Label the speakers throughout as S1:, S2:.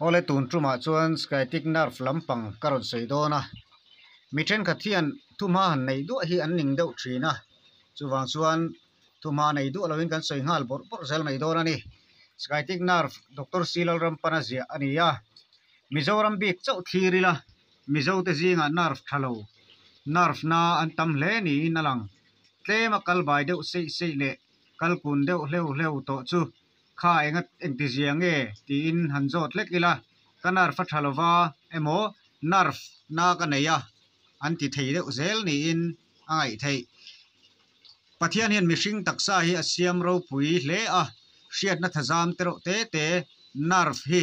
S1: Awle tun tumah chuan sciatic nerve lampang ka rawn sawi dawn a, mi thenkhat hian thumha han neih duah hi an ning deuh thin a, chuvang chuan thumha nei duah lovin kan sawi nghal bawrh bawrh zel mai dawn a ni. Sciatic nerve Doctor C Lalrampana ziah a ni a, Mizoram bik chauh thlir ila Mizote zingah nerve tha lo, nerve na an tam hle niin a lang. Tlema kal bai deuh seih seih leh kal kun deuh hleuh hleuh tawh chu kha enga engtizia nge tiin han zawt hlek ila, ka nerve a tha lova emaw nerve na ka nei a an ti thei deuh zel niin a ngaih theih. Pathian hian mihring taksa hi a siam ropui hle a, hriatna thazam te reuh te te nerve hi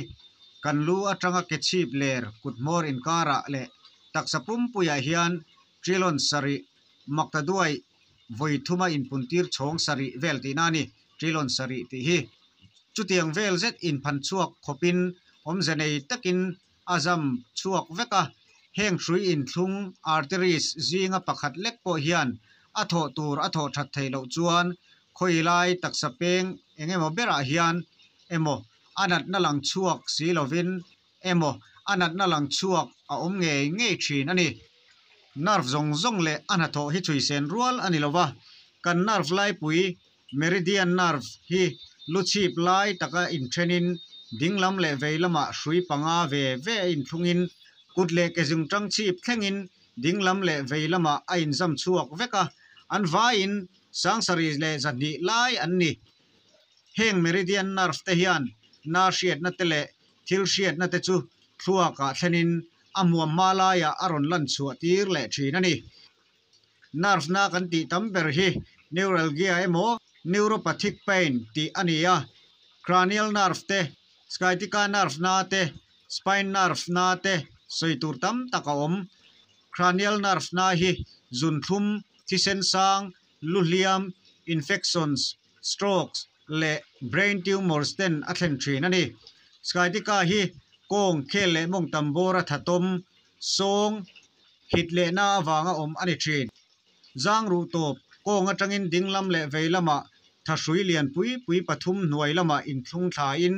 S1: kan lu atanga ke chhip ler kut hmawr inkarah leh taksa pumpuiah hian trillion sarih makta duai vawi thuma inpuntir chhawng sarih vel tihna a ni, trillion sarih tih hi. Chutiang vel zet inphan chhuak khawpin awmze nei takin a zam chhuak vek a, heng hrui inthlung arteries zinga pakhat lek pawh hian a thawh tur a thawh that theih loh chuan khawi lai taksa peng eng emaw berah hian emaw a natna lang chhuak si lovin emaw a natna lang chhuak a awm ngei ngei thin a ni. Nerve zawng zawng leh a hnathawh hi chhuisen rual a ni lova, kan nerve laipui Meridian nerve hi lu chhip lai taka inthenin dinglam leh vei lamah hrui panga ve ve a inthlungin kut leh ke zungtang chhip thlengin dinglam leh vei lamah a inzam chhuak vek a, an vaiin sangsarih leh zahnih lai an ni. Heng meridian nerve te hian na hriatna te leh thil hriatna te chu thluakah thlenin a hmuam hma laiah a rawn lan chhuah tir leh thin a ni. Nerve na kan tih tam ber hi neuralgia emaw neuropathic pain tih a ni a, cranial nerve te, sciatica nerve na te, spine nerve na te sawi tur tam tak a awm. Cranial nerve na hi zunthlum, thisen sang, lu hliam, infections, strokes leh brain tumors ten a thlen thin a ni. Sciatica hi kawng, khel leh mawng tam bawr a thatawm, sawng, hit lehna avanga awm a ni thin. Zang ruh tawp, kawng atangin ding lam leh vei lamah thahrui lian pui pui pathum hnuai lamah inthlung thlain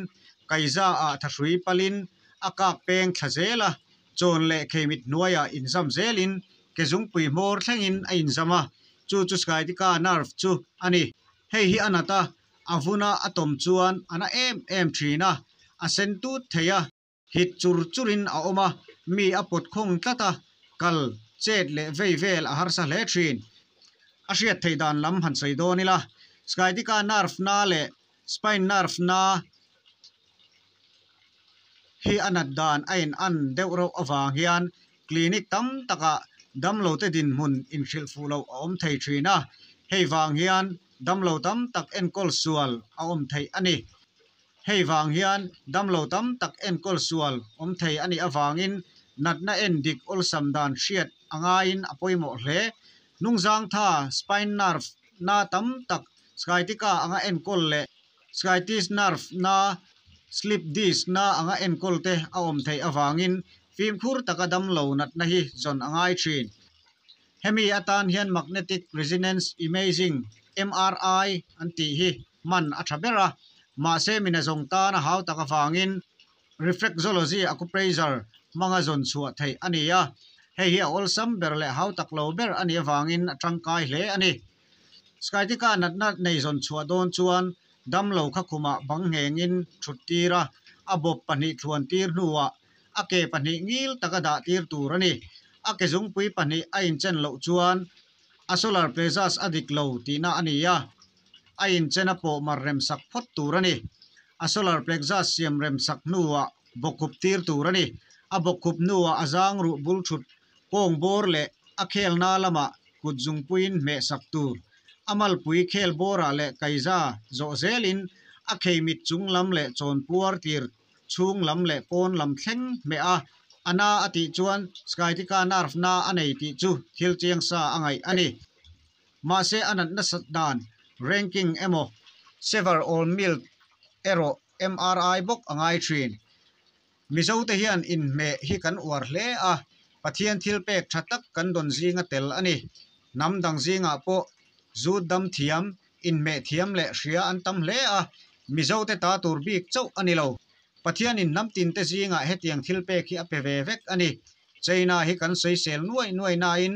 S1: kaiza ah thahrui palin a kak peng thla zel a, chawn leh kheimit hnuaiah inzam zelin ke zungpui hmawr thlengin a inzam a, chu chu sciatica nerve chu a ni. Hei hi a nat a, a vuna a tawm chuan a na em em thin a, a sen tut thei a. Hit chur churin a awm a, mi a pawt khawng tlat a, kal, chet leh vei vel a harsa hle thin. A hriat theih dan lam han sawi dawn ila, sciatica nerve na leh spine nerve na hi a nat dan a in an deuh reuh avang hian clinic tam takah damlote dinhmun inhrilh fuh loh a awm thei thin a, hei vang hian damlo tam tak enkawl sual a awm theih a ni. Hei vang hian damlo tam tak enkawl sual awm thei a nih avangin natna en dik awlsam dan hriat a ngaiin a pawimawh hle. Hnungzangtha, spine nerve, na tam tak sciatica anga enkawl leh sciatic nerve na, slip disc na anga enkawl te a awm theih avangin fimkhur taka damlo natna hi zawn a ngai thin. Hemi atan hian magnetic resonance imaging, MRI, an tih hi hman a tha ber a, mahse mina zawng tan a hau tak avangin reflexology acupressure hmanga zawn chhuah theih a ni a, hei hi a awlsam ber leh hau tak lo ber a nih avangin a tangkai hle a ni. Sciatica natna nei zawn chhuah dawn chuan damlo kha khumah bang nghengin thut tir a, a bawp pahnih thluan tir hnuah a ke pahnih ngil taka dah tir tur a ni. A ke zungpui pahnih a inchen loh chuan a solar plexus a dik lo tihna a ni a. A inchen a pawh mar rem sak phawt tur a ni. A solar plexus siam rem sak hnuah bawkkhup tir tur a ni. A bawkkhup hnuah a zang ruh bul thut kawng bawr leh a khelna lamah kut zungpuiin hmeh sak tur. A malpui khel bawrah leh kaiza zawh zelin a kheimit chung lam leh chawn puar tir chhung lam leh pawn lam thleng hmeh a, a na a tih chuan sciatica nerve na a nei tih chu thil chiang sa a ngaih a ni. Mahse a nat nasat dan ranking emaw severe or mild erawh MRI bawk a ngai thin. Mizote hian inhmeh hi kan uar hle a, Pathian thil pek tha tak kan dawn zinga tel a ni. Hnam dang zingah pawh zut dam thiam, inhmeh thiam leh hria an tam hle a, Mizote ta tur bik chauh a ni lo. Pathianin hnam tinte zingah hetiang thil pek hi a pe ve vek a ni. China hi kan sawisel nuai nuai nain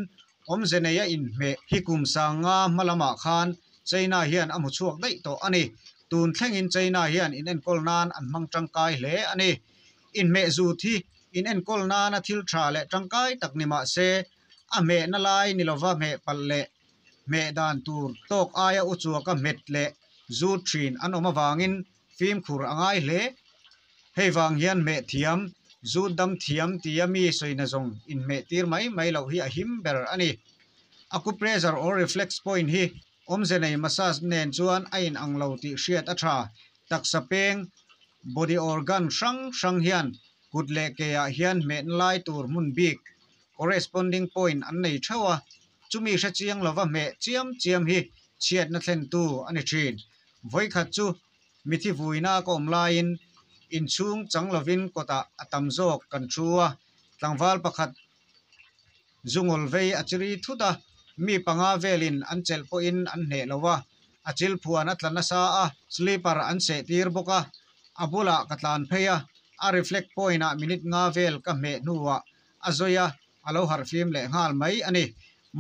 S1: awmze neia inhmeh hi kum sanga hma lamah khan China hian a hmu chhuak daih tawh a ni. Tun thlengin China hian inenkawl nan an hmang tangkai hle a ni. Inhmeh zut hi inenkawl nana thil tha leh tangkai tak ni mah se, a hmehna lai ni lova hmeh palh leh hmeh dan tur tawk aia u chuaka hmet leh zut thin an awm avangin fimkhur a ngai hle. Hei vang hian hmeh thiam, zut dam thiam tia mi sawina zawng inhmeh tir mai mai loh hi a him ber a ni. Acupressure or reflex point hi awmze nei massage nen chuan a inang lo tih hriat a tha. Taksa peng, body organ, hrang hrang hian kut leh ke ah hian hmehna lai tur hmun bik, corresponding point, an nei theuh a, chumi hre chiang lova hmeh chiam chiam hi chhiatna thlentu a ni thin. Vawikhat chu mithi vuina ka awm laiin inchhung chang lovin kawtah a tam zawk kan thu a, tlangval pakhat zungawl vei a chiri thut a, mi panga velin an chelh pawhin an hneh lo a, a chil phuan a tla nasa a, slipper an seh tir bawk a, a bulah ka tlan phei a, a reflect point ah minute nga vel ka hmeh hnuah a zawi a, a lo harh fim leh nghal mai a ni.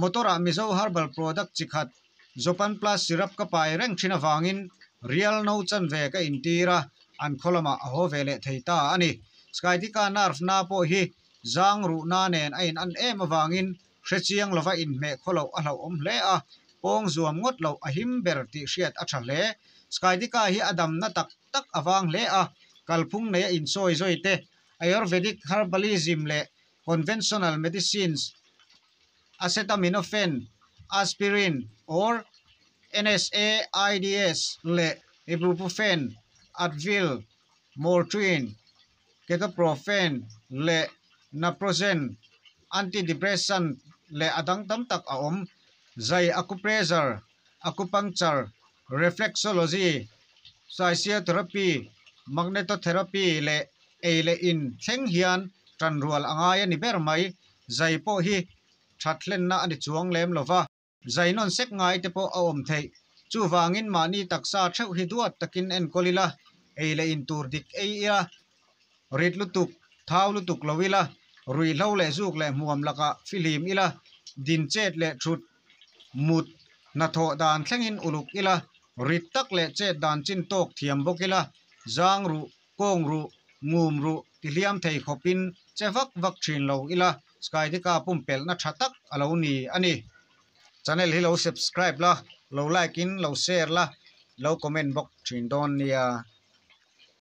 S1: Motor ah Mizo herbal product chi khat Zopan plus syrup ka pai reng thin avangin rial no chanve ka intir a, an khaw lamah a haw ve leh thei ta a ni. Skytica nerve na pawh hi zang ruhna nen a in an em avangin hre chiang lova inhmeh khaw loh a hlauhawm hle a, pawng zuam ngawt loh a him ber tih hriat a tha hle. Skytica hi a damna tak tak avang hle a, kalphung neia insawi zawi te, Ayurvedic herbalism leh conventional medicines, acetaminophen, aspirin or NSAIDs leh ibuprofen, Advil, Motrin, Ketoprofen leh Naproxen, antidepressant leh a dang tam tak a awm. Zai acupressure, acupuncture, reflexology, physiotherapy, magnetotherapy leh ei leh in thleng hian tanrual a ngai a ni ber mai. Zai pawh hi that hlenna a ni chuang lem lo va. Zai nawn sek ngai te pawh a awm theih. Chuvangin mahni taksa theuh hi duat takin enkawl ila, ei leh in tur dik ei ila, rit lutuk, thau lutuk lo ila, ruihhlo leh zuk leh hmuam lakah fihlim ila, din chet leh thut, mut, hnathawh dan thlengin uluk ila, rit tak leh chet dan chin tawk thiam bawk ila, zang ruh, kawng ruh, ngum ruh ti hliam thei khawpin che vak vak thin lo ila Skytica pumpelhna tha tak a lo ni a ni. Channel hi lo subscribe la, lo like in lo share la, lo comment bawk thin dawn nia.